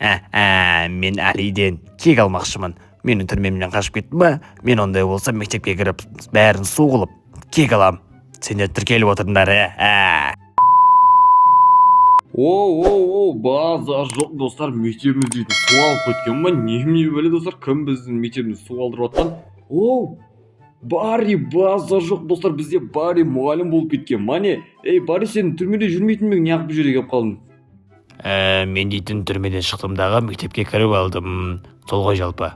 Ә, мен Әлиден кек алмақшымын. Менің түрмемнен қашып кетті ма? Мен ондай болса, мектепке кіріп, бәрін су қылып кек алам. Сендер тіркеліп отырыңдар, ә. О, о, о, базар жоқ, достар, мектебіміз дейтін су алып кеткен ба? Немене бәле, достар, кім біздің мектебімізді су алдырып жатқан? О, Барри, базар жоқ, достар, бізде Барри мұғалім болып кеткен ма, не? Ей, Барри, сен түрмеде жүрмейтін бе едің? Неғып бұл жерге келіп қалдың? Ә, мен дейтін түрмеден шықтым дағы, мектепке кіріп алдым. Сол ғой жалпы.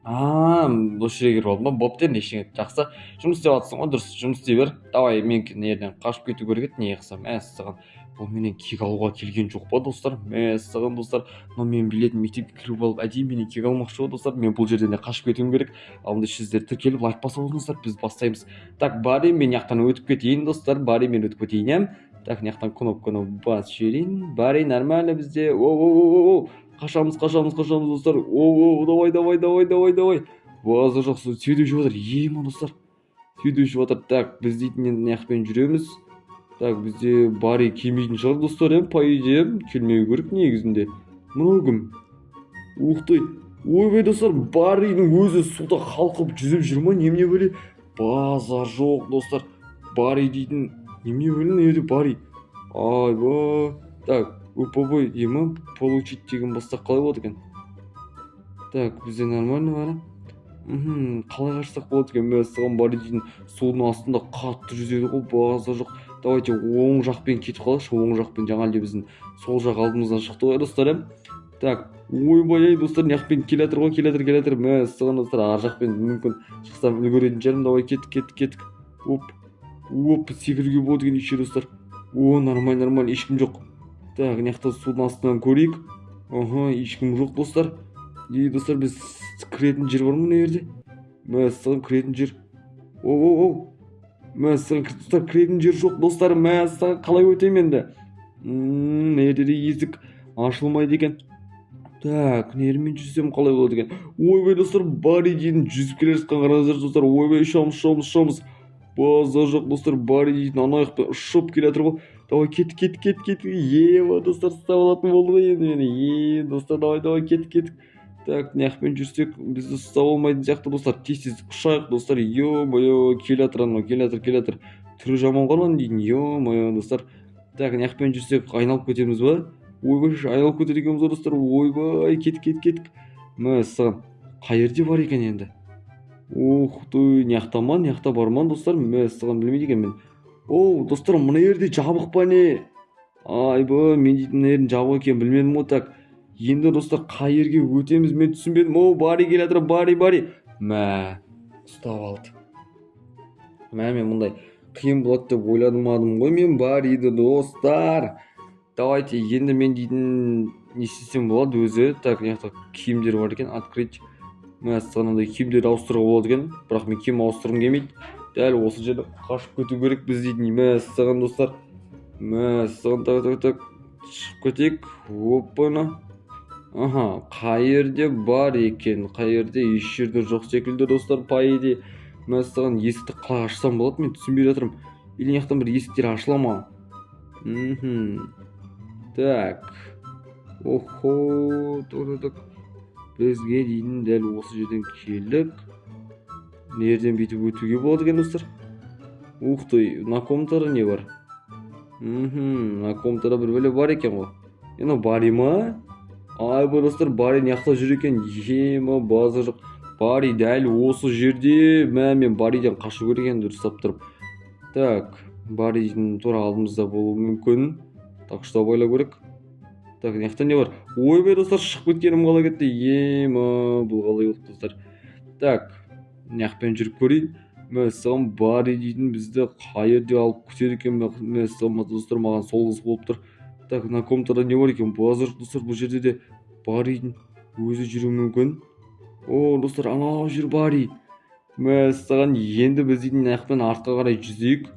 А, осы жерге кіріп алдың ба? Бопты енді, ештеңе, жақсы. Жұмыс істеп жатырсың ғой, дұрыс, жұмыс істей бер. Давай, мен мына жерден қашып кету керек еді, не қылсам, мәссаған. Бұл менен кек алуға келген жоқ па, достар? Мәссаған, достар. Мынау мен білетін мектепке кіріп алып, әдейі менен кек алмақшы ғой, достар. Мен бұл жерден де қашып кетуім керек. Ал онда сіздер тіркеліп, лайк басып отырыңыздар, біз бастаймыз. Так, Барри, мен мына жақтан өтіп кетейін, достар. Барри, мен өтіп кетейін, иә. Так, мына жақтан кнопканы басып жіберейін. Барри, нормально бізде. О, о, о, о, қашамыз, қашамыз, қашамыз, достар. О, о, давай, давай, давай, давай, давай. Базар жоқ, свет өшіп жатыр. Ема, достар, свет өшіп жатыр. Так, біз дейтін енді мына жақпен жүреміз. Так, бізде Барри келмейтін шығар, достар, иә, по идее келмеу керек негізінде. Мынау кім? Ух ты, ойбай, достар, Барридің өзі суда қалқып жүзіп жүр ма, немене бәле? Базар жоқ, достар, Барри дейтін немене бәле? Мына жерде Барри, айбай. Так, опа, ема, получить деген бассақ, қалай болады екен? Так, бізде нормально бәрі. Қалай қашсақ болады екен? Мәссаған, Барри дейтін судың астында қатты жүзеді ғой, базар жоқ. Давайте оң жақпен кетіп қалайықшы, оң жақпен. Жаңа әлде біздің сол жақ алдымыздан шықты ғой, достар, иә. Так, ойбай ай, достар, мына жақпен келе жатыр ғой, келе жатыр, келе жатыр. Мәссаған, достар, ар жақпен мүмкін шықсам, үлгеретін шығармын. Давай, кеттік, кеттік, кеттік. Оп, оп, секіруге болады екен еще, достар. О, нормально, нормально, ешкім жоқ. Так, мына жақта судың астынан көрейік. Аха, ешкім жоқ, достар. И, достар, біз кіретін жер бар ма мына жерде? Мәссаған, кіретін жер. О, о, о, мәссаған, достар, кіретін жер жоқ, достар. Мәссаған, қалай өтемін енді? Мына жерде де есік ашылмайды екен. Так, мына жермен жүзсем, қалай болады екен? Ойбай, достар, Барри дейтін жүзіп келе жатқан, қараңыздар, достар. Ойбай, ұшамыз, ұшамыз, ұшамыз. Базар жоқ, достар, Барри дейтін ана жақпен ұшып келе жатыр ғой. Давай, кеттік, кеттік, кеттік, кеттік. Ема, достар, ұстап алатын болды ғой енді мені. Е, достар, давай, давай, кеттік, кеттік. Так, мына жақпен жүрсек, бізді ұстап алмайтын сияқты, достар. Тез, тез ұшайық, достар. Е мое, келе жатыр анау, келе жатыр, келе жатыр. Түрі жаман ғой ананың дейтін. Е мое, достар. Так, мына жақпен жүрсек, айналып кетеміз ба? Ойбай, айналып кетеді екенбіз ғой, достар. Ойбай, кеттік, кеттік, кеттік. Мәссаған, қай жерде бар екен енді? Ух ты, мына жақта ма? Мына жақта бар ма, достар? Мәссаған, білмейді екенмін. О, достар, мына жерде жабық па, не? Айбай, мен дейтін мына жердің жабық екенін білмедім ғой. Так, енді, достар, қай жерге өтеміз, мен түсінбедім. О, Барри келе жатыр, Барри, Барри. Мә, ұстап алды. Мә, мен мұндай қиын болады деп ойладым ғой мен Барриді, достар. Давайте, енді мен дейтін не істесем болады өзі? Так, мына жақта киімдер бар екен. Открыть. Мәссаған, мынандай киімдерді ауыстыруға болады екен, бірақ мен киім ауыстырғым келмейді. Дәл осы жерде қашып кету керек біз дейтін. Мәссаған, достар, мәссаған. Так, так, так, шығып кетейік. Опана, аха, қай жерде бар екен? Қай жерде? Еш жерде жоқ секілді, достар, по идее. Мәссаған, есікті қалай ашсам болады, мен түсінбей жатырмын. Или мына жақтан бір есіктер ашыла ма? Так, охо, так, так, так, бізге дейін дәл осы жерден келдік. Мына жерден бүйтіп өтуге болады екен, достар. Ух ты, мына комнатада не бар? Мына комнатада бір бәле бар екен ғой. Е, мынау Барри ма? Айбай, достар, Барри мына жақта жүр екен. Ема, базар жоқ, Барри дәл осы жерде. Мә, мен Барриден қашу керек енді дұрыстап тұрып. Так, Барридің тура алдымызда болуы мүмкін, так что абайлау керек. Так, мына жақта не бар? Ойбай, достар, шығып кеткенім қалай кетті? Ема, бұл қалай болды, достар? Так, мына жақпен жүріп көрейін. Мәссаған, Барри дейтін бізді қай жерде алып күтеді екен? Мәссаған, достар, маған сол қызық болып тұр. Так, мына комнатада не бар екен? Базар, достар, бұл жерде де Барридің өзі жүруі мүмкін. О, достар, анау жүр Барри. Мәссаған, енді біз дейтін мына жақпен артқа қарай жүзейік.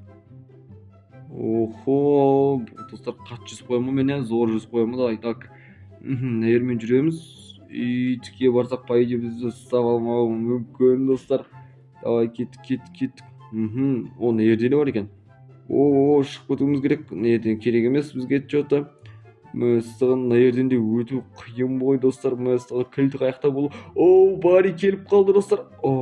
Охо, достар, қатты жүзіп қоямын ба мен, иә? Зор жүзіп қоямын ба? Давай, так, мына жермен жүреміз. И тіке барсақ, по идее, бізді ұстап алмауы мүмкін, достар. Давай, кеттік, кеттік, кеттік. О, мына жерде не бар екен? О, шығып кетуіміз керек мына жерден, керек емес бізге че то. Мәссаған, мына жерден де өту қиын ғой, достар. Мәссаған, кілт қаяқта болу? Оу, Барри келіп қалды, достар. О.